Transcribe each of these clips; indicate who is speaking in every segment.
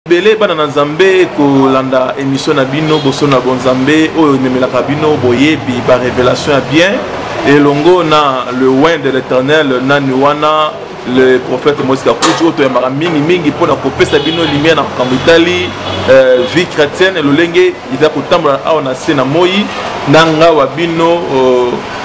Speaker 1: Ebele bana na Nzambe kolanda emission na bino boso na bonzambe oyo ememelaka bino boyebi ba revelation ya bien elongo na le oint de l'éternel nani wana le prophète Moïse Kakuji oyo toyambaka mingi mingi mpo na kopesa bino lumière na makambo etali vie chrétienne lolenge eza kotambola awa na se na moi na nga wa bino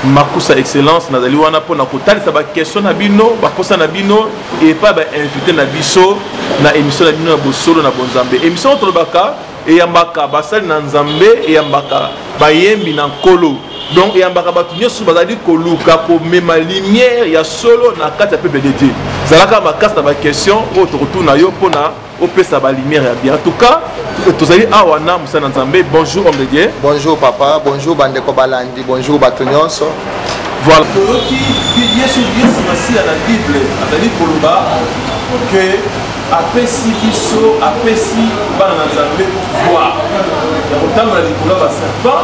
Speaker 1: Makusa Excellence nazali wana mpo na kotalisa ba question na bino baposa na bino epa ba invité na biso na émission na bino ya bosolo na bonzambe. Émission oyo tolobaka eyambaka basali na Nzambe, eyambaka bayembi na Nkolo, donc eyambaka bato nyonso bazali koluka komema lumière ya solo na kati ya peuple de Dieu. Zalaka makasi na ba question oyo tokotuna yo mpona opesa ba lumière ya bien. En tout cas tozali awa na mosali na Nzambe. Bonjour homme de Dieu.
Speaker 2: Bonjour papa, bonjour bandeko balandi, bonjour bato nyonso.
Speaker 1: Voilà. Toyoki Yesu Masiya na Bible azali koloba que apesi biso, apesi bana na Nzambe pouvoir ya kotambola likolo ya ba serpent,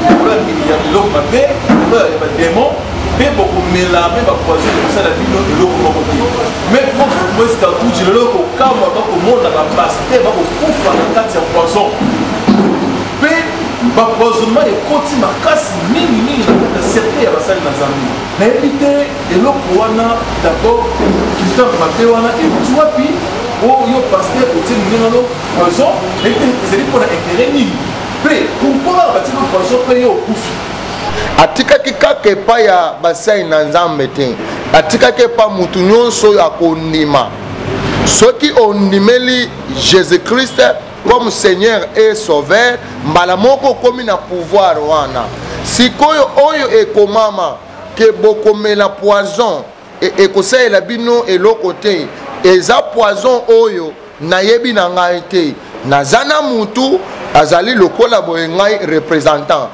Speaker 1: likolo ya biloko mabe, likolo ya ba démon, mpe bokomela mpe ba poison ekosala bino eloko moko te. Mais prophète Moïse Kakuji lelo kokamwa bakomona ba pasteur bakokufa na kati ya poison, mpe ba poisonnement ekoti makasi mingi mingi na kati ya cercle ya basali na Nzambe. Nayebi te eloko wana d'abord culture mabe wana euti wapi? Oyo pasteur otie moninga no poison, nayebi te ezali mpona intérêt nini, mpe pourquoi kaka batie no poison mpe yo okufi?
Speaker 2: Atikaki kaka epai ya basali na Nzambe te, atikaki epai mutu nyonso oyo akondima. Soki ondimeli Jésus-Christ comme Seigneur et Sauveur, mbala moko okomi na pouvoir wana. Sikoyo oyo ekomama ke bokomela poison ekosalela bino eloko te, eza poison oyo nayebi na ngai te. Naza na mutu azali lokola boye ngai représentant,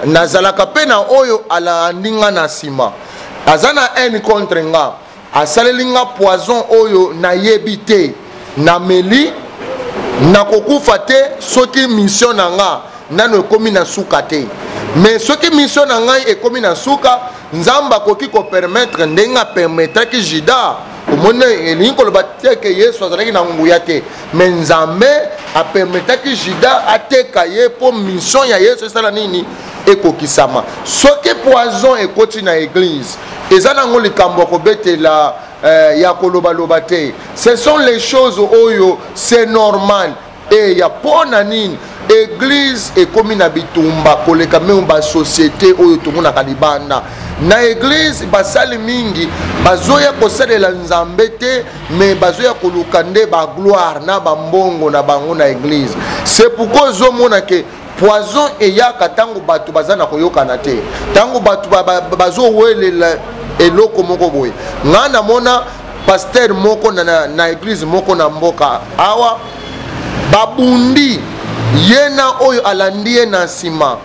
Speaker 2: nazalaka pe na oyo alandi nga na nsima, aza na haine contre nga, asaleli nga poison oyo nayebi te, nameli nakokufa te soki mission na nga nano ekomi na suka te. Mais soki mission na ngai ekomi na suka, Nzambe akoki kopermettre ndenge apermettraki Judas. Omoni, elingi koloba te ke Yesu azalaki na nguya te, mais Nzambe apermetaki Judas ateka ye mpo mission ya Yesu esala nini? Ekokisama. Soki poison ekoti na église, eza nango likambo ya kobetela ya kolobaloba te. Ce sont les choses oyo c'est normal. E ya pona nini église ekomi na bitumba koleka meme ba société oyo tomonaka libanda? Na église basali mingi bazoya kosalela Nzambe te, mais bazoya koluka nde ba gloire na ba mbongo na bango na église. C'est pourquoi ozomona ke poison eyaka ntango bato baza na koyokana te, ntango bato bazowelela eloko moko boye. Nga namona pasteur moko na église moko na mboka awa, babundi ye na oyo alandi ye na nsima,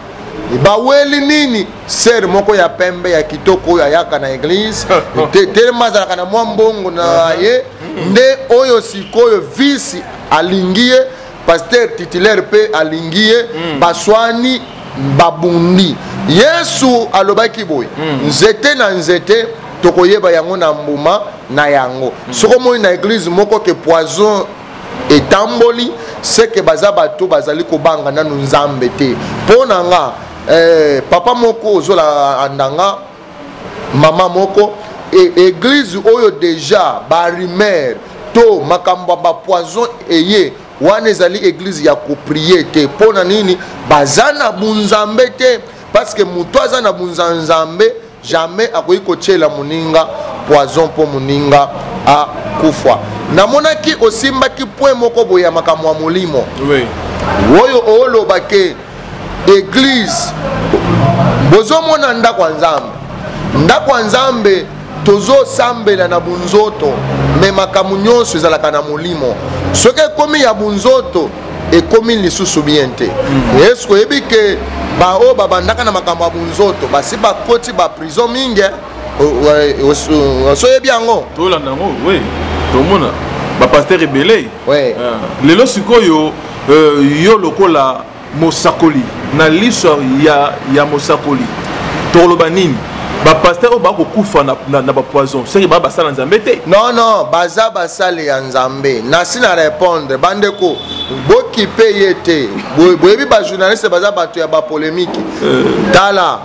Speaker 2: baweli nini? Sœur moko ya pembe ya kitoko oyo ayaka na église telema azalaka na mwa mbongo na ye, nde oyo sikoyo vice alingi ye, pasteur titulaire pe alingi ye, baswani babundi. Yesu alobaki boye, nzete na nzete tokoyeba yango na mbuma na yango. Soko moi na église moko ke poison etamboli, c'est que baza bato bazali kobanga nanu Nzambe te. Mpo na nga, papa moko ozolanda nga, mama moko, église oyo déjà ba rumeur to makambo ya ba poison eye wana ezali église ya koprier te. Mpo na nini? Baza na bunzambe te, parce que moto aza na bunzanzambe jamais akoki kotiela moninga poison mpo moninga akufa. Namonaki osimbaki point moko boye ya makambo ya molimo. Oyo oloba ke église bozomona ndako ya Nzambe, ndako ya Nzambe tozosambela na bunzoto, me makambo nyonso ezalaka na molimo. Soki ekomi ya bunzoto ekomi lisusu bien te. Yesu oyebi ke baoyo babandaka na makambo ya bunzoto basi bakoti ba prison mingi, Oso oyebi yango?
Speaker 1: Tolanda yango, oui, tomona ba pasteur ebele. Lelo sikoyo yo lokola mosakoli, na liso ya mosakoli tokoloba nini? Bapasteur oyo bakokufa na, na, na bapoison, seke baa basala Nzambe te?
Speaker 2: Non, non, baza basali ya Nzambe. Nasi na répondre bandeko, bokipe ye te. Boyebi bajournaliste baza bato ya bapolemiki. Tala,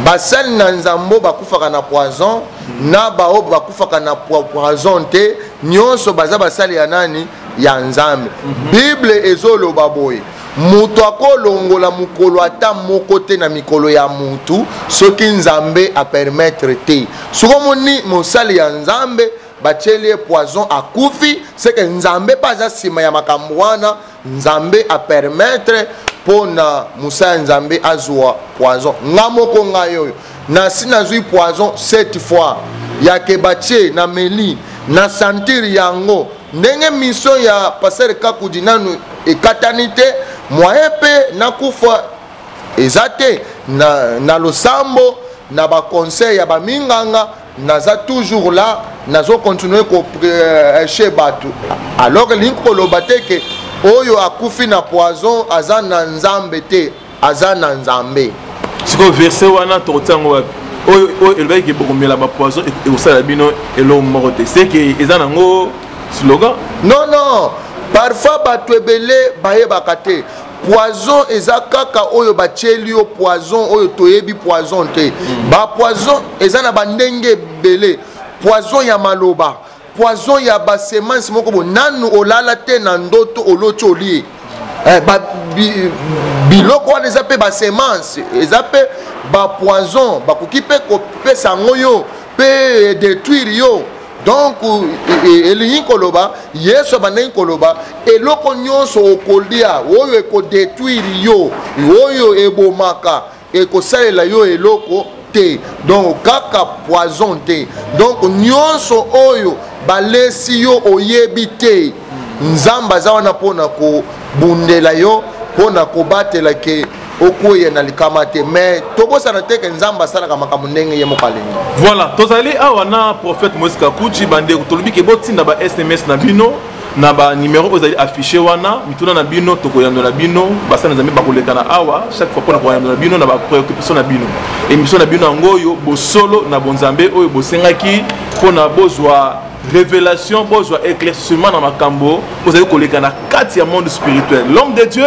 Speaker 2: basali na Nzambe bakufaka na poison na baoyo bakufaka na poison te, nyonso baza basali ya nani? Ya Nzambe. Bible ezoloba boye: moto akolongola mokolo ata moko te na mikolo ya mutu soki Nzambe apermettre te. Soki omoni mosali ya Nzambe batieli ye poison akufi, seke Nzambe mpe aza nsima ya makambo wana. Nzambe apermettre mpo na mosali ya Nzambe azwa poison. Nga moko, ngai oyo nasi nazwi poison sept fois yake batie na meli na sentir yango ndenge mission ya pasteur Kakudi nanu ekatani te, moyen mpe nakufa eza te. Na losambo na baconseil ya baminganga, naza toujours là, nazocontinue koprêche bato. Alors elingi koloba te ke oyo akufi na poison aza na Nzambe te, aza na Nzambe.
Speaker 1: Sikoyo verset wana tokotia yango wapi, oyo oyo elobaki ke bokomela bapoison ekosala bino eloko moko te? Seke eza nango slogan?
Speaker 2: Non, non, parfois bato ebele bayebaka te. Poison eza kaka oyo batieli yo poison oyo toyebi poison te. Bapoison eza na bandenge ebele: poison ya maloba, poison ya basemence moko bo nanu olala te, na ndoto oloti olie. Eh, ba, bi, biloko wana eza mpe basemence, eza mpe bapoison, bakoki mpe kopesa yango yo mpe détruire yo. Donc elingi koloba, Yesu abandaki koloba, eloko nyonso okolia oyo ekodétruire yo, oyo ebomaka, ekosalela yo eloko te. Donc kaka poison te. Donc nyonso oyo balesi yo oyebi te, Nzambe aza wana mpona kobundela yo, mpona kobatela ke okweya na likama te. Mais tobosana te ke Nzambe asalaka makambo ndenge ye moko alingi.
Speaker 1: Voilà, tozali awa na prophète Moïse Kakuji. Bandeko, tolobi ke botinda ba SMS na bino na banimero oyo ezali affiché wana, mituna na bino, tokoyandola bino. Basala Nzambe bakoleka na awa chaque fois mpona koyandola bino na bapréoccupation na bino. Émission na bino yango oyo, Bosolo na Bonzambe, oyo bosengaki mpona bozwa révélation, bozwa éclaircissement na makambo ozali koleka na kati ya monde spirituel. L'homme de Dieu,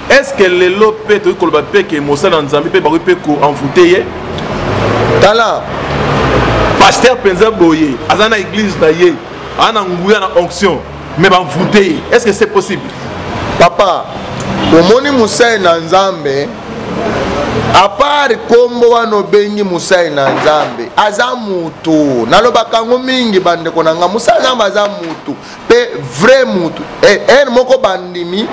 Speaker 1: est ce que lelo mpe tokoki koloba mpe ke mosala na Nzambe mpe bakoki mpe koenvoûter ye?
Speaker 2: Tala.
Speaker 1: Pasteur mpenza boye aza na église na ye, aza na nguya na onction, mais baenvoûter ye, est ce que c'est possible?
Speaker 2: Papa, omoni mosali na Nzambe, à part nkombo wana obengi mosali na Nzambe, aza mutu. Nalobaka yango mingi, bandeko na nga, mosali Nzambe aza mutu mpe vrai mutu. Ere moko bandimi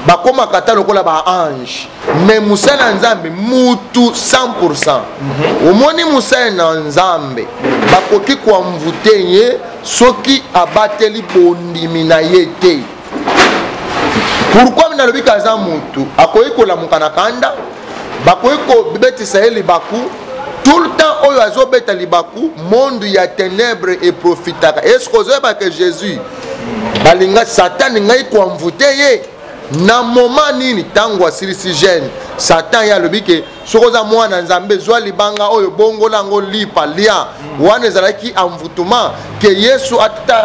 Speaker 2: bakomaka ata lokola baange, mais mosali na Nzambe mutu 100. Omoni, mosali na Nzambe bakoki koenvoûter ye soki abateli bondimi na ye te. Pourquoi nalobi ke aza mutu? Akoki kolamuka na kanda, bakoki kobetisa ye libaku. Tout le temps oyo azobeta libaku, monde ya ténèbre eprofitaka. Est-ce ozoyeba ke Jésus balinga, Satan ngai koenvoûter ye na moment nini? Ntango asilisi jeûne, Satan ye alobi ke soki oza mwana Nzambe, zwa libanga oyo, bongola yango lipa, lia. Wana ezalaki envoûtement ke Yesu ata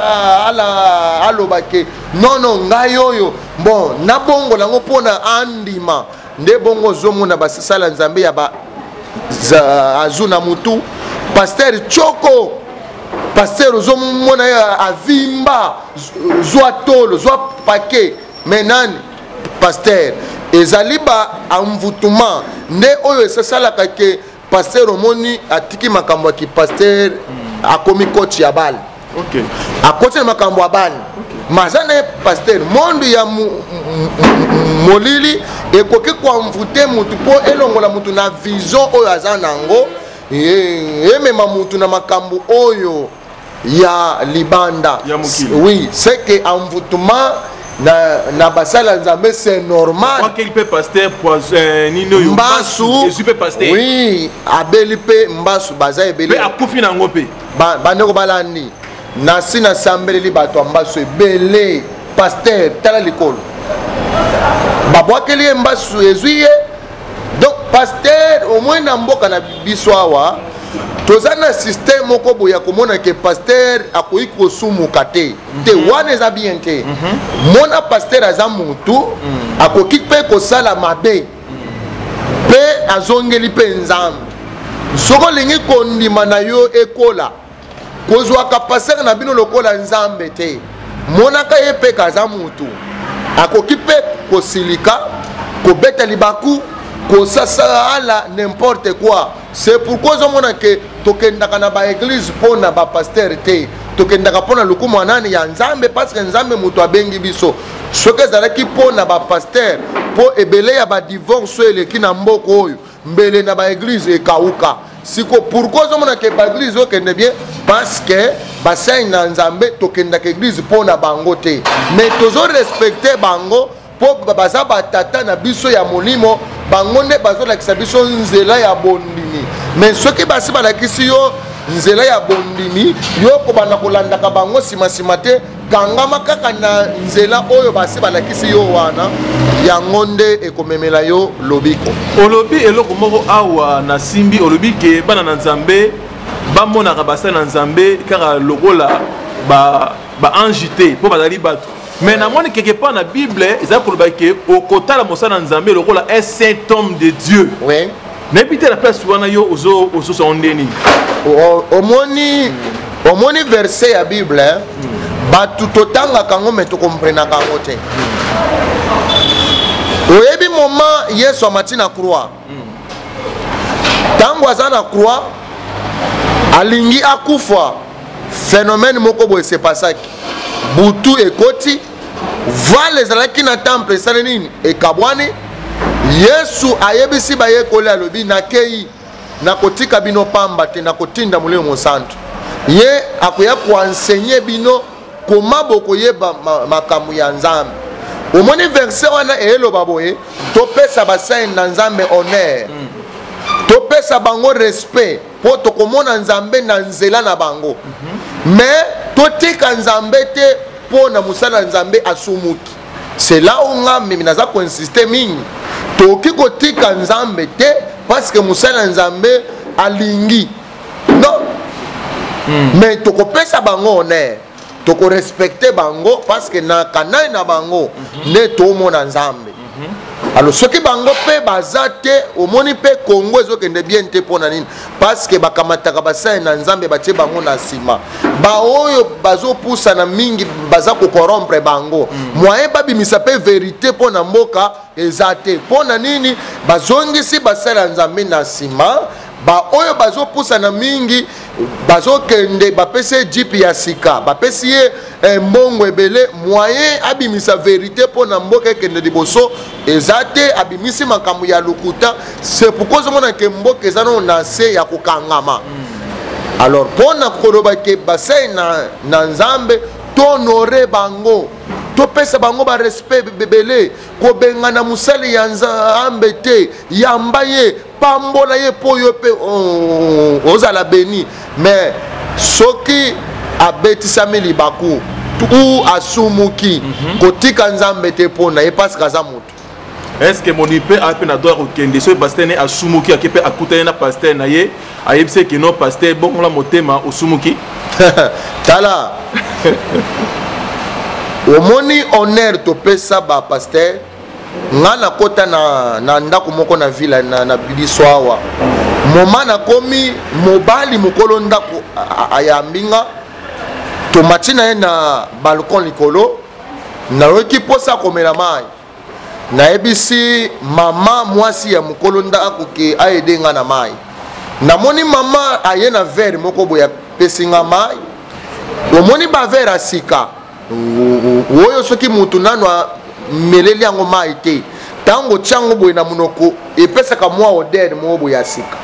Speaker 2: aloba ke non, non, ngai oyo, bon, nabongola yango mpona andima. Nde bongo ozomona basala Nzambe ya ba azu na mutu, pasteur choko, pasteur ozomona ye avimba, zwa tolo, zwa pake. Mais nani pasteur? Ezali ba envoûtement nde oyo esasalaka ke pasteur omoni atiki makambo ya kipasteur, akomi coach ya bale. Akoti na makambo ya bale, maza na ye pasteur. Monde ya molili ekoki koenvoûter mutu mpo elongola mutu na vision oyo aza nango, emema mutu na makambo oyo ya libanda.
Speaker 1: Ya mokili.
Speaker 2: Oui, c'est que envoûtement na basali ya Nzambe, c'est normal.
Speaker 1: Wakeli mpe pasteur poison nini oyo?
Speaker 2: Mbasu.
Speaker 1: Ezwi mpe pasteur.
Speaker 2: Oui, abeli mpe mbasu, baza ebele.
Speaker 1: Mpe akufi nango mpe.
Speaker 2: Bandeko balandi, nasi nasambeleli bato ya mbasu ebele. Pasteur tala likolo, babwakeli ye mbasu, ezwi ye. Donc pasteur, au moins na mboka na biso awa, Toza na système moko boye ya komona ke pasteur akoki kosumuka te te. Wana eza bien te. Mona, pasteur aza mutu, akoki mpe kosala mabe mpe azongeli mpe Nzambe. Soki olingi kondima na yo ekola, kozwaka pasteur na bino lokola Nzambe te. Monaka ye mpe kaza mutu, akoki mpe kosilika, kobeta libaku, kosasala n'importe quoi. C'est pourquoi ozomona ke tokendaka na baéglise mpo na bapasteur te, tokendaka mpo na lokumu ya nani? Ya Nzambe, parce que Nzambe moto abengi biso. Soki ezalaki mpo na bapasteur, mpo ebele ya badivorce oyo eleki na mboka oyo, mbele na baéglise ekauka siko. Pourquoi ozomona ke baéglise okende bien? Parce que basali na Nzambe, tokendaka église mpo na bango te, mais tozorespecte bango mpo baza batata na biso ya molimo. Bango nde bazolakisa biso nzela ya bondimi. Mais soki basi balakisi yo nzela ya bondimi, yo kobanda kolandaka bango nsima-nsima te. Kangama kaka na nzela oyo basi balakisi yo wana, yango nde ekomemela yo lobiko.
Speaker 1: Olobi eloko moko awa na simbi. Olobi ke bana na Nzambe bamonaka basali na Nzambe kaka lokola baange te, mpo bazali bato. Mais namoni quelque part na Bible eza koloba ke okotala mosala na Nzambe lokola un saint homme de Dieu. Nayebi te, na place wana yo ozosala nde nini?
Speaker 2: Omoni verset ya Bible, bato totangaka yango me tokomprenaka yango te. Oyebi, moment Yesu amati na croix, ntango aza na croix, alingi akufa, phénomène moko boye sepasaki. Butu ekoti, voile ezalaki na temple esali nini? Ekabwani. Yesu ayebisi bayekoli, alobi: "Nakei, nakotika bino pamba te, nakotinda Molimo Mosantu. Ye akoya koenseigner bino koma bokoyeba makambo ya Nzambe." Omoni verset wana eyeloba boye: topesa basali na Nzambe honneur, topesa bango respect, mpo tokomona Nzambe na nzela na bango. Mais totika Nzambe te mpo na mosala ya Nzambe asumuki. C'est là où nga memi naza koinsiste mingi: tokoki kotika Nzambe te parce que mosala ya Nzambe alingi non. Mais tokopesa bango honneur, tokorespecte bango, parce que na kanai na bango nde tomona Nzambe. Alors soki bango mpe baza te, omoni mpe Kongo ezokende bien te. Mpo na nini? Parce que bakamataka basali na Nzambe, batie bango na nsima. Baoyo bazopusana mingi baza kocorrompre bango. Moyen babimisa mpe vérité mpo na mboka eza te. Mpo na nini? Bazongisi basali ya Nzambe na nsima. Baoyo bazopusana mingi bazokende, bapesi ye jeep ya sika, bapesi ye mbongo ebele. Moyen abimisa vérité mpo na mboka ekende liboso eza te, abimisi makambo ya lokuta. C'est pourquoi ozomona ke mboka eza nano na se ya kokangama. Alors mpo na koloba ke basali na Nzambe, tohonore bango, topesa bango barespect ebele. Kobengana mosali ya Nzambe te, yamba ye, pambola ye, mpo yo mpe ozala béni. Mais soki abetisami libaku ou asumuki, kotika Nzambe te mpo na ye, parce que aza motu.
Speaker 1: Est ce que moni mpe aza mpe na droit ya kokende, soki pasteur ne asumuki, ake mpe akutani na pasteur na ye, ayebisi eke: "Non pasteur, bongola motema, osumuki"?
Speaker 2: Tala, omoni honneur topesa bapasteur. Nga nakota na ndako moko na ville na biso awa. Moma nakomi, mobali mokolo ndako ayambi nga, tomati na ye na balcon likolo. Nayoki mposa komela mai. Nayebisi mama mwasi ya mokolo ndako ke aaider nga na mai. Namoni mama aye na verre moko boye, apesi nga mai. Omoni baverre ya sika oyo, soki mutu nano ameleli yango mai te, ntango otya yango boye na monoko, epesaka mwa odeur moko boye ya sika.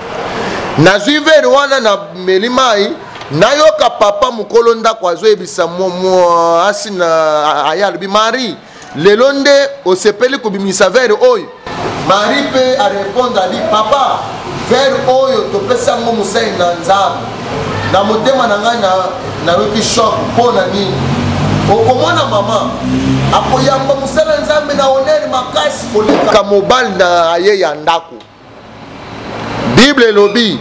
Speaker 2: Nazwi verre wana, nameli mai. Nayoka papa mokolo ndako azoyebisa mwasi na aye, alobi: "Marie, lelo nde osepeli kobimisa verre oyo?" Marie mpe arépondre, abi: "Papa, verre oyo topesi yango mosali na Nzambe." Na motema na ngai nayoki choc. Mpo na nini? Okomona mama akoyamba mosala ya Nzambe na honneur makasi koleka mobali na ye ya ndako. Bible elobi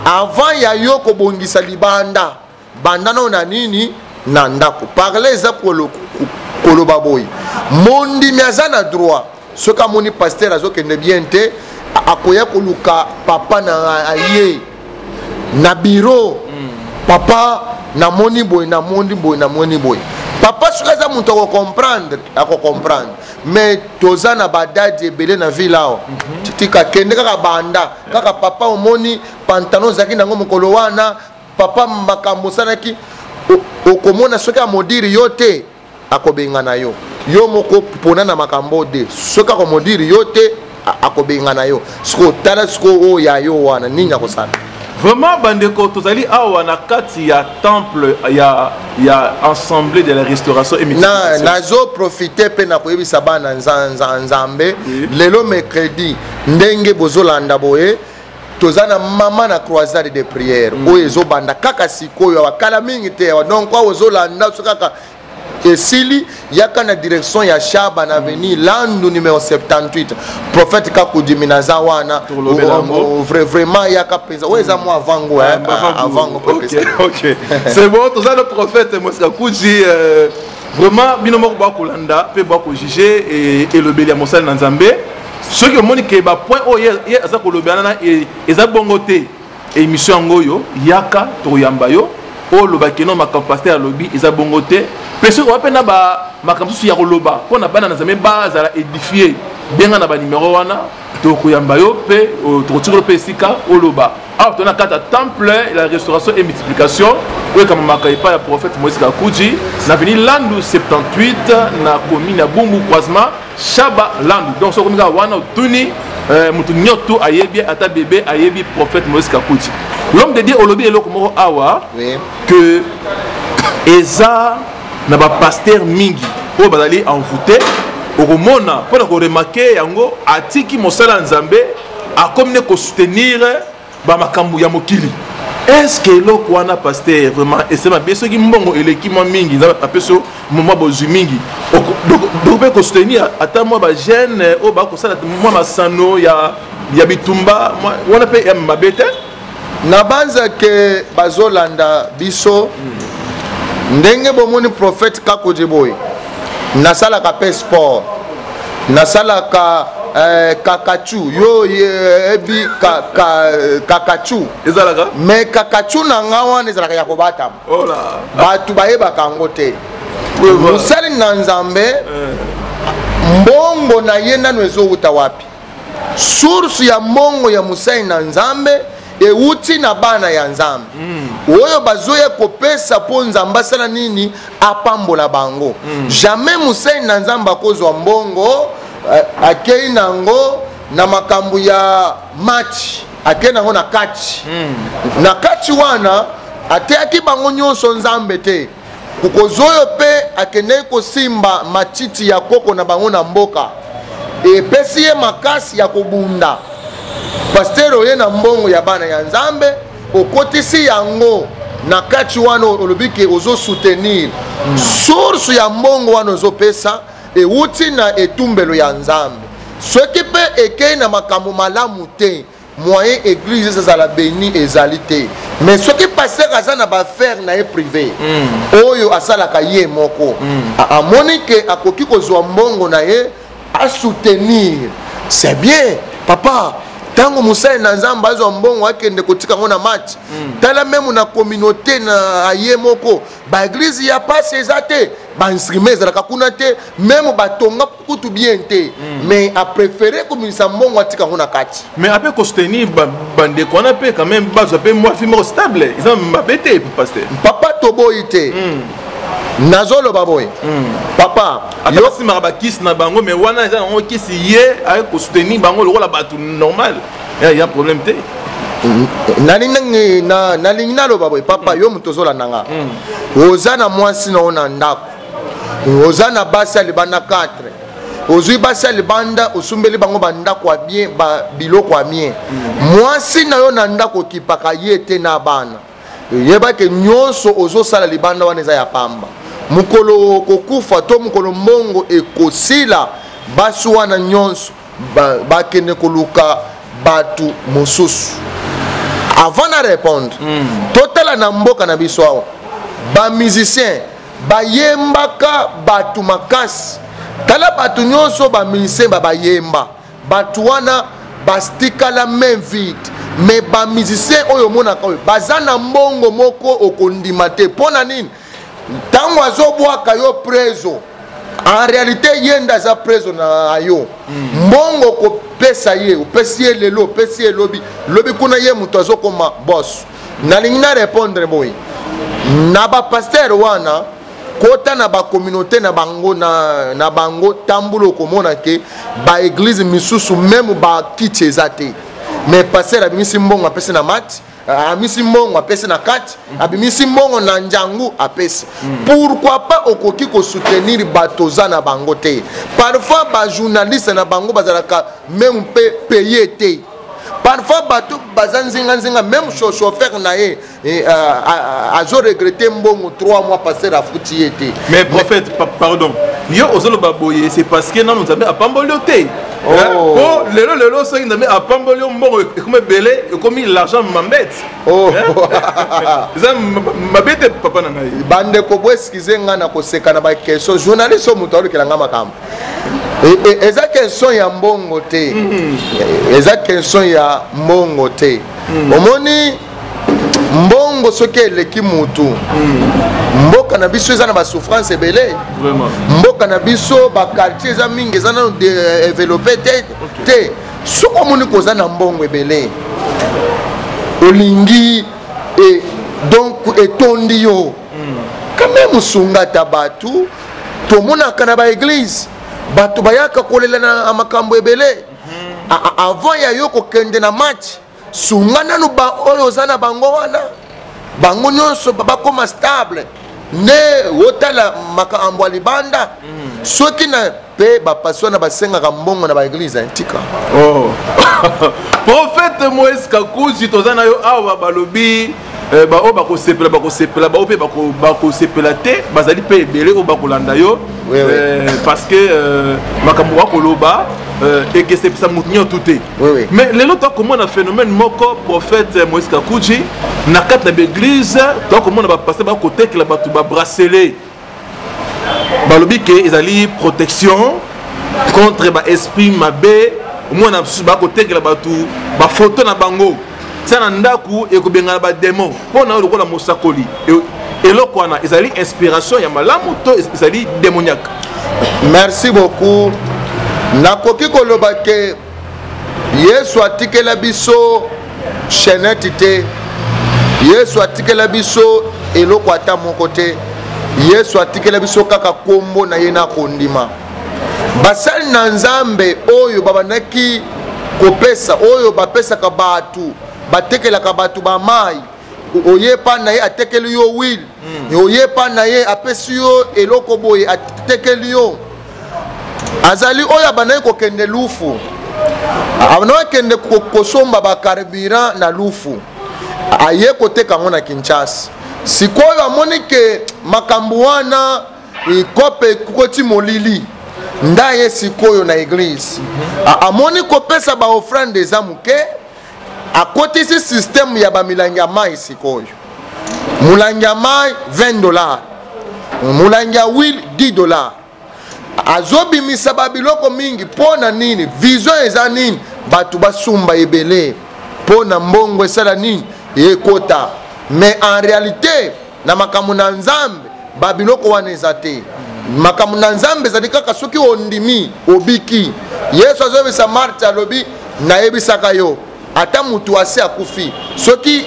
Speaker 2: Avant ya yo kobongisa libanda, banda nao na nini? Na ndako. Parle eza koloba boye, mondimi aza na droit soki amoni pasteur azokende bien te, akoya koluka papa na ye na bureau. Papa, namoni boye, namoni boye, namoni boye. Papa soki aza moto akocomprendre, akocomprendre. Mais toza na badadi ebele na ville awa. Tika kende kaka, banda kaka. Papa, omoni pantalon ozalaki nango mokolo wana, papa, makambo osalaki. Okomona soki amodiri yo te, akobengana yo. Yo moko mpona na makambo de soki akomodiri yo te, akobengana yo. Sikoyo tala, sikoyo oyo ya yo wana nini akosala?
Speaker 1: Vraiment bandeko, tozali awa na kati ya temple ya Assemblée de la Restauration et
Speaker 2: Na nazoprofite mpe na koyebisa bana Nzambe. Lelo mercredi, ndenge bozolanda boye, toza na mama na croisade de prière oyo ezobanda kaka sikoyo awa, kala mingi te awa. Donc awa ozolanda, so kaka esili, yaka na direction ya Shaba na avenue Landu numéro 78. Prophète Kakudimi naza wana.
Speaker 1: Tokolobela yango.
Speaker 2: Vraiment yaka mpenza, oyo eza mwa avango. Avango.
Speaker 1: Ok, c'est bon. Toza le prophète Moïse Kakuji. Vraiment bino moko bakolanda mpe bakojuge elobeli ya mosali na Nzambe. Soki omoni ke bapoint oyo ye aza kolobela na eza bongo te, émission yango oyo, yaka tokoyamba yo, oyo olobaki no makambo pasteur alobi eza bongo te. Mpe soki owa mpe na makambo mosusu ya koloba mpo na bana na Nzambe bazala édifie, benga na banimero wana, tokoyamba yo mpe tokotikolo mpe esika oloba. Awa toza na kati ya temple la Restauration et Multiplication oyo ekamamaka epai ya prophète Moïse Kakuji na avenue Landu 78, na commune ya Bumbu, croisement Shaba Landu. Donc soki okomi kaka wana, otuni moto nyonso ayebi, ata bebe ayebi prophète Moïse Kakuji. L'homme de Dieu, olobi eloko moko awa que eza na bapasteur mingi oyo bazali envoûté. Okomona mpona koremarquer yango, atiki mosala ya Nzambe, akomi nde kosoutenir bamakambo ya mokili. Est ce que eloko wana, pasteur, vraiment ese mabe? Soki mbongo eleki mwa mingi, Nzambe apesi yo mwa bozwi mingi, donc mpe kosoutenir ata mwa bajeune oyo bakosala mwa masano ya bitumba wana mpe ya mabe te?
Speaker 2: Nabanza ke bazolanda biso ndenge bomoni prophète Kakodi boye. Nasalaka mpe sport, nasalaka kakachu. Yo yebi ka, kakachu?
Speaker 1: Ezalaka.
Speaker 2: Mais kakachu na nga wana ezalaka ya kobatama. Bato bayebaka yango te. Mosali na Nzambe, mbongo na ye nano ezowuta wapi? Source ya mbongo ya mosali na Nzambe ewuti na bana ya Nzambe oyo bazoya kopesa mpo Nzambe asala nini? Apambola bango. Jamais mosali na Nzambe akozwa mbongo, akei nango na makambo ya match, akei nango na kati. Na kati wana ateyaki bango nyonso Nzambe te. Kokozwa oyo mpe akendeki kosimba matiti ya koko na bango na mboka, epesi ye makasi ya kobunda. Pasteur, oye na mbongo ya bana ya Nzambe, okotisi yango na kati wana, olobi ke ozosoutenir. Source ya mbongo wana ozopesa ewuti na etumbelo ya Nzambe. Soki mpe ekei na makambo malamu te, moyen église ezala béni ezali te. Mais soki pasteur aza na baaffaire na ye privé oyo asalaka ye moko, amoni ke akoki kozwa mbongo na ye asoutenir, c'est bien. Papa, ntango mosali na Nzambe azwa mbongo akende kotika yango na match, tala même na communauté na ye moko, baeglise ya pasi eza te, bainstrument ezalaka kuna te, même batonga kutu bien te, mais apréféré komimisa mbongo atika yango na kati.
Speaker 1: Mais ape kosoutenir bandeko wana mpe quand même bazwa mpe mwa vie moko stable, eza mabe te, pasteur?
Speaker 2: Papa, toboyi te. Nazoloba boye, papa.
Speaker 1: Ata basimbaka bakisi na bango, mais wana eza yango kisi, ye aye kosoutenir bango lokola bato normal, ya problème te.
Speaker 2: Nalingi naloba boye, papa. Yo moto ozolanda nga, oza na mwasi na yo na ndako, oza na basi ya libanda 4. Ozwi basi ya libanda, osumbeli bango bandako ya bien, biloko ya bien. Mwasi na yo na ndako okipaka ye te na bana. Yebake nyonso ozosala libanda wana eza ya pamba. Mokolo okokufa to mokolo mbongo ekosila, basi wana nyonso bakende koluka bato mosusu. Avant na répondre, totala na mboka na biso awa, bamusicien bayembaka bato makasi. Tala bato nyonso bamusicien bayemba, bato wana bastikala main vide. Mais bamusicien oyo omonaka oyo baza na mbongo moko okondima te. Mpo na nini? Ntango azobwaka yo prezo, en réalité ye nde aza prezo na yo. Mbongo kopesa ye, opesi ye lelo, opesi ye lobi, lobi kuna ye moto azokoma boss. Nalingi na répondre boye na bapasteur wana: kota na bacommunauté na bango, na bango tambula, okomona ke baéglise misusu même bakiti eza te. Mais pasteur abimisi mbongo, apesi na mati, abimisi mbongo, apesi na kati, abimisi mbongo na njangu, apesi. Pourquoi pas okoki kosoutenir bato oza na bango te? Parfois bajournaliste na bango bazalaka même mpe paye te. Parfois bato baza nzinganzinga, même chauffeur na ye azoregretter mbongo 3 mois, pasteur afuti ye te.
Speaker 1: Mais prophète, pardon, yo ozoloba boye, c'est parce que nano Nzambe apamboli yo te.
Speaker 2: Oh.
Speaker 1: Po lelo lelo soki Nzambe apamboli yo, mbongo ekomi ebele, ekomi l'argent mambete.
Speaker 2: Oh.
Speaker 1: Eza mabe te, papa na ngai.
Speaker 2: Bandeko, boexcuser ngai na koseka na baquestion. Journaliste oyo moto alukela ngai makambo. Eza question ya mbongo te, eza question ya mbongo te. Omoni, mbongo soki eleki mutu, mboka na biso eza na basouffrance ebele. Mboka na biso, baquartier eza mingi, eza nano développé te te. Soki omoni koza na mbongo ebele, olingi donc etondi yo, quand même osunga ata bato. Tomonaka na baéglise bato bayaka kolela na makambo ebele. Avant ya yo kokende na match, sunga nanu ba oyo oza na bango wana, bango nyonso bakóma stable, nde otala makambo ya libanda. Soki na mpe bapasi wana basengaka mbongo na baéglise, tika.
Speaker 1: Oh. Prophète Moïse Kakuji, toza na yo awa. Balobi baoyo bakosepela bakosepela, baoyo mpe bakosepela te bazali mpe ebele oyo bakolanda yo.
Speaker 2: Oui.
Speaker 1: Parce que makambo bakoloba ekesepesa motu nyonso te.
Speaker 2: Oui.
Speaker 1: Mais lelo tokomona phénomène moko, prophète Moïse Kakuji, na kati na baéglise tokomona bapasteur bakotekela bato babracelet. Balobi ke ezali protection contre baesprit mabe. Omona mosusu bakotekela bato bafoto na bango, tia na ndako, ekobengana badémon. Mpo na yo lokola mosakoli, eloko wana ezali inspiration ya malamu to ezali démoniaque?
Speaker 2: Merci beaucoup. Nakoki koloba ke Yesu atikela biso chaînette te, Yesu atikela biso eloko ata moko te. Yesu atikela biso kaka nkombo na ye na kondima. Basali na Nzambe oyo babandaki kopesa, oyo bapesaka bato, batekelaka bato bamai, oyepa na ye atekeli yo huile, oyepa na ye apesi yo eloko boye, atekeli yo, azali oyo abandaki kokende Lufu, abandaki kokende kosomba bacarburant na Lufu, aye koteka yango na Kinshasa. Sikoyo amoni ke makambo wana ekope ekoti molili nda ye sikoyo na église. Amoni kopesa baoffrande eza moke, akotisi système ya bamilangi ya mai. Sikoyo molangi ya mai 20 dollar, molangi ya huile 10 dollar. Azobimisa babiloko mingi. Mpo na nini? Vision eza nini? Bato basumba ebele mpo na mbongo esala nini? Ekota. Mais en réalité, na makambo na Nzambe, babiloko wana eza te. Makambo na Nzambe ezali kaka soki ondimi, obiki. Yesu azoyebisa Marte, alobi: "Nayebisaka yo, ata motu asi akufi, soki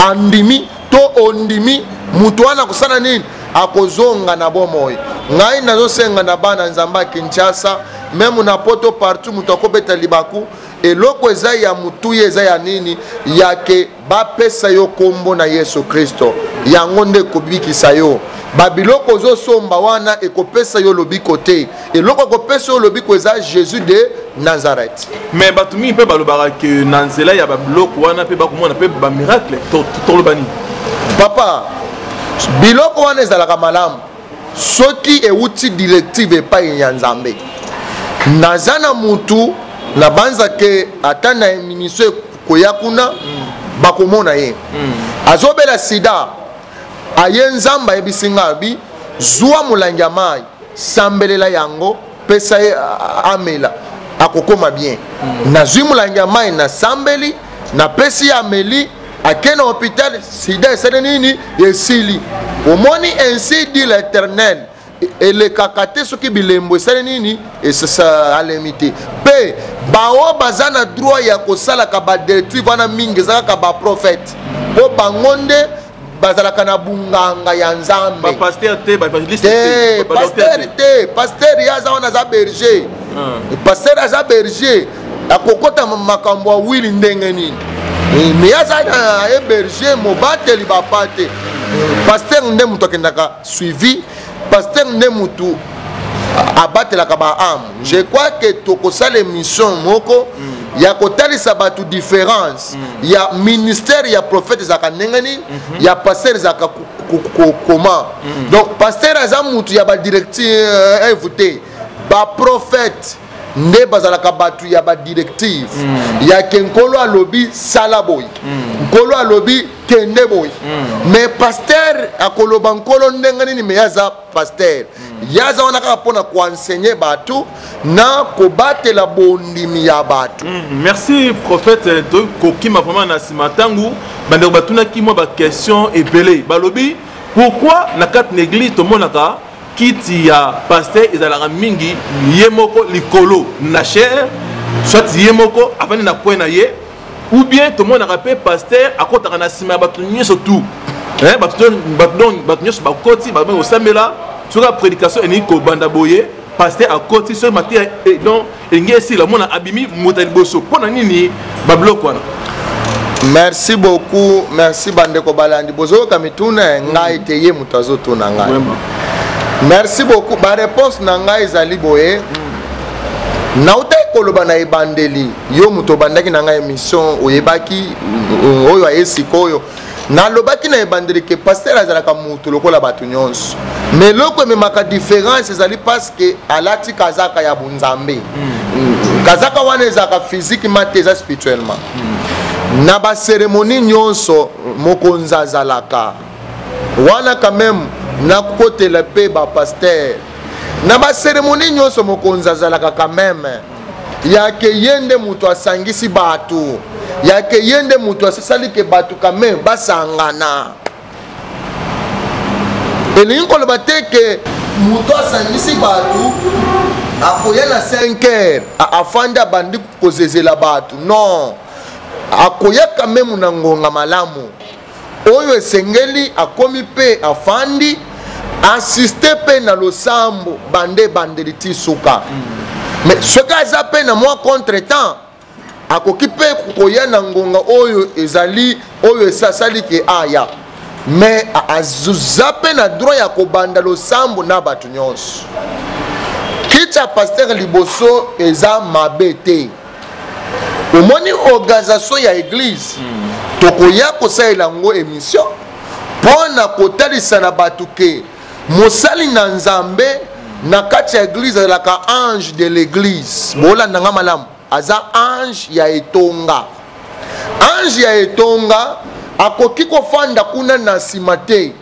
Speaker 2: andimi to ondimi, motu wana akosala nini? Akozonga na bomoi." Ngai nazosenga na bana Nzambe ya Kinshasa, même na Poto, partout, moto akobeta libaku, eloko eza ya motuya eza ya nini? Yake bapesa yo nkombo na Yesu Kristo, yango nde ekobikisa yo. Babiloko ozosomba wana ekopesa yo lobiko te. Eloko ekopesa yo lobiko eza Jésus de Nazareth.
Speaker 1: Mais bato mingi mpe balobaka ke na nzela ya babiloko wana mpe bakomona mpe bamiracle. Toloba nini?
Speaker 2: Papa, biloko wana ezalaka malamu soki euti directive epai ya Nzambe. Naza na mutu, nabanza ke ata na émission koya kuna. Bakomona ye azobela sida, aye Nzambe ayebisi nga abi zwa molangi ya mai, sambelela yango, pesa ye amela, akokoma bien. Nazwi molangi ya mai, nasambeli, napesi ye, ameli, ake na hôpital, sida esali nini? Esili. Omoni, ainsi dit l'Éternel elekaka te soki bilembo esali nini? Esalemi te. Mpe bao baza na droit ya kosalaka badirective wana mingi eza kaka baprophète, mpo bango nde bazalaka na bunganga ya Nzambe.
Speaker 1: Bapasteur te, baévangéliste
Speaker 2: te, pasteur te. Pasteur ye aza wana, aza berger. Pasteur aza berger, akokota makambo ya wili ndenge nini? Me aza na ye berger, mobateli bapa te. Pasteur nde moto akendaka suivi, pasteur nde motu abatelaka baâme. Je crois que tokosala émission moko ya kotalisa bato différence ya ministère ya prophète ezalaka ndenge nini, ya pasteur ezalaka comment. Donc pasteur aza mutu ya badirective te, baprophète nde bazalaka bato ya badirective ya ke Nkolo alobi sala boye, Nkolo alobi kende boye. Mais pasteur akoloba Nkolo ndenge nini? Me ye aza pasteur, ye aza wana kaka mpona koenseigner bato na kobatela bondimi ya bato.
Speaker 1: Merci prophète. Tokokima vraiment na nsima ntango bandeko batunaki mwa baquestion ebele. Balobi pourquoi na kati na église tomonaka kiti ya pasteur ezalaka mingi ye moko likolo na chaire, soit ye moko avandi na coin na ye, ou bien tomonaka mpe pasteur akɔtaka na nsima ya bato nyonso tout, bato nyonso bakoti babangi kosambela, soki prédication elingi kobanda boye, pasteur akoti, soki mateya donc elingi esila, mona abimi moto ya liboso? Mpo na nini babiloko wana?
Speaker 2: Merci beaucoup, merci. Bandeko balandi, bozoyoka mituna ngai te, ye moto azotuna ngai. Merci beaucoup. Baréponse na ngai ezali boye. Nautaki koloba na ebandeli, yo moto obandaki na ngai émission, oyebaki oyo aye sikoyo. Nalobaki na ebandeli ke pasteur azalaka motu lokola bato nyonso, mais eloko ememaka différence ezali parce que alati kazaka ya bonzambe. Kazaka wana ezalaka physiquement te, eza spirituellement. Na bacérémonie nyonso mokonzi azalaka wana. Quand même nakotela mpe bapasteur, na bacérémonie nyonso mokonzi azalaka quand même, yake ye nde moto asangisi bato, yake ye nde moto asali ke bato quand même basangana. Elingi koloba te ke moto asangisi bato akoya na 5 heures, afandi, abandi kozezela bato. Non, akoya quand même na ngonga malamu oyo esengeli, akomi mpe afandi, assiste mpe na losambo bande ebandeli ti suka. Mais soki aza mpe na mwa contretemps, akoki mpe koya na ngonga oyo ezali oyo esasali ke aya, mais aza mpe na droit ya kobanda losambo na bato nyonso. Kiti ya pasteur liboso eza mabe te. Omoni, organisation ya église, tokoya kosalela yango émission mpo na kotalisa na bato ke mosali na Nzambe na kati ya église azalaka ange de l'église. Bolanda nga malamu, aza ange ya etonga. Ange ya etonga akoki kofanda kuna na nsima te.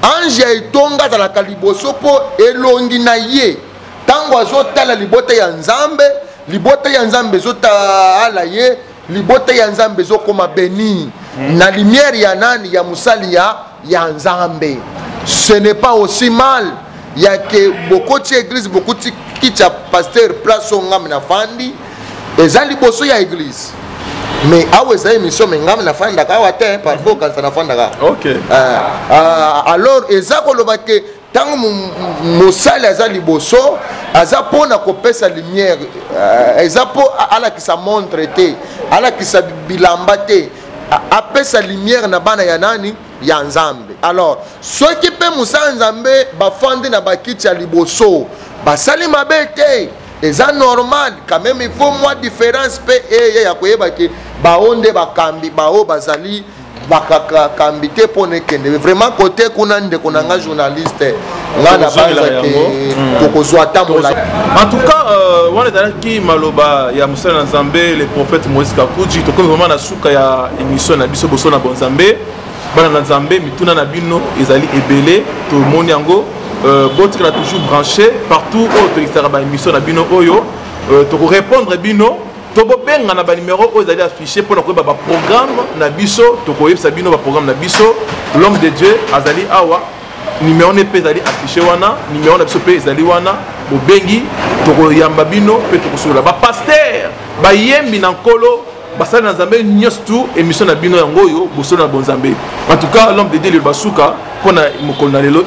Speaker 2: Ange ya etonga azalaka liboso, mpo elongi na ye ntango azotala libota ya Nzambe, libota ya Nzambe ezotala ye, libota ya Nzambe ezokoma beni na lumière ya nani? Ya mosali ya Nzambe. Ce n'est pas aussi mal ya ke bokoti église, bokoti kiti ya pasteur, place oyo ngambi nafandi eza liboso ya église. Mais awa eza émission, mais ngambi nafandaka awa te. Parfois okanisa nafandaka. Alors eza koloba ke ntango mosali aza liboso, aza mpona kopesa lumière, eza mpo alakisa montre te, alakisa bilamba te, apesa lumière na bana ya nani? Ya Nzambe. Alors soki mpe mosala Nzambe bafandi na bakiti ya liboso, basali mabe te, eza normal. Quand même il faut mwa différence mpe eye ya koyeba ke bao nde bakambi, bao bazali Bakambi te mpo na ekende vraiment kote kuna. Ndeko na nga journaliste, nga na banza ke tokozwa ata molai.
Speaker 1: En tout cas, wana ezalaki maloba ya mosala na Nzambe, le prophète Moïse Kakuji. Tokomi vraiment na suka ya émission na biso Boso na Bonzambe. Bana na Nzambe, mituna na bino ezali ebele, tomoni yango. Botikala toujours branché partout oyo tolekisaka baémission na bino oyo, tokorépondre bino to bobenga na banimero oyo ezali affiché mpona koyeba baprogramme na biso. Tokoyebisa bino baprogramme na biso. L'homme de Dieu azali awa, nimero ne mpe ezali affiché wana, nimero na biso mpe ezali wana. Bobengi, tokoyamba bino mpe tokosolola. Bapaster, bayembi na Nkolo, basali na Nzambe nyonso tu, émission na bino yango oyo, Bosolo na Bonzambe. En tout cas, l'homme de Dieu, liloba suka mpona mokolo na lelo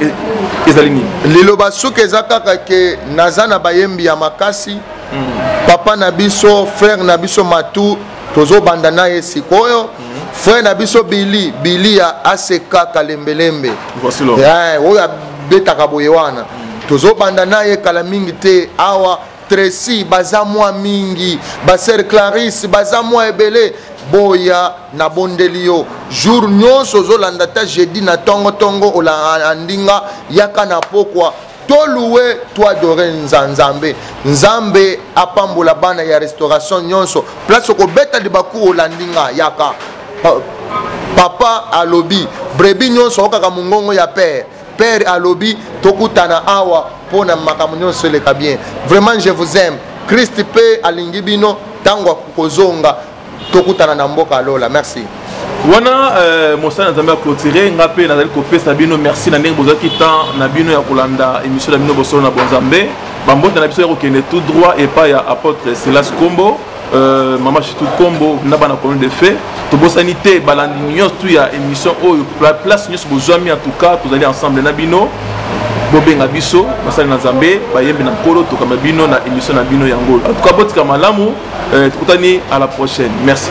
Speaker 1: ezali nini?
Speaker 2: Liloba suka eza kaka ke naza na bayembi ya makasi. Papa na biso, frère na biso Matu, tozobanda na ye sikoyo. Frère na biso Bili Bili ya ACK Kalembelembe oyo abetaka boye wana, tozobanda na ye kala mingi te awa. Tracy, baza mwa mingi, basœur Clarisse baza mwa ebele. Boya, nabondeli yo, jour nyonso ozolanda, ta jeudi na ntongo-ntongo olandinga, yaka na pokwa tolouer, toadorer Nzambe. Nzambe apambola bana ya Restauration nyonso. Place okobeta libaku, olandi nga, yaka. Papa alobi brebis nyonso okaka mongongo ya père. Père alobi tokutana awa mpo na makambo nyonso eleka bien. Vraiment, je vous aime. Christ mpe alingi bino. Ntango akozonga, tokutana na mboka lola. Merci.
Speaker 1: Wana mosala na Nzambe ya clôture. Nga mpe nazali kopesa bino merci na ndenge bozwaki temps na bino ya kolanda émission na bino Bosolo na Bonzambe. Bambote na biso ya kokende tout droit epai ya apôtre Silas Kombo, mama Chitu Kombo na bana Colonne de Feu. Tobosani te balandi nyonso tu ya émission oyo, place nyonso bozwami. En tout cas, tozali ensemble na bino. Bobenga biso, basali na Nzambe, bayembi na Nkolo, tokamba bino na émission na bino yango. En tout cas, botika malamu, tokutani à la prochaine. Merci.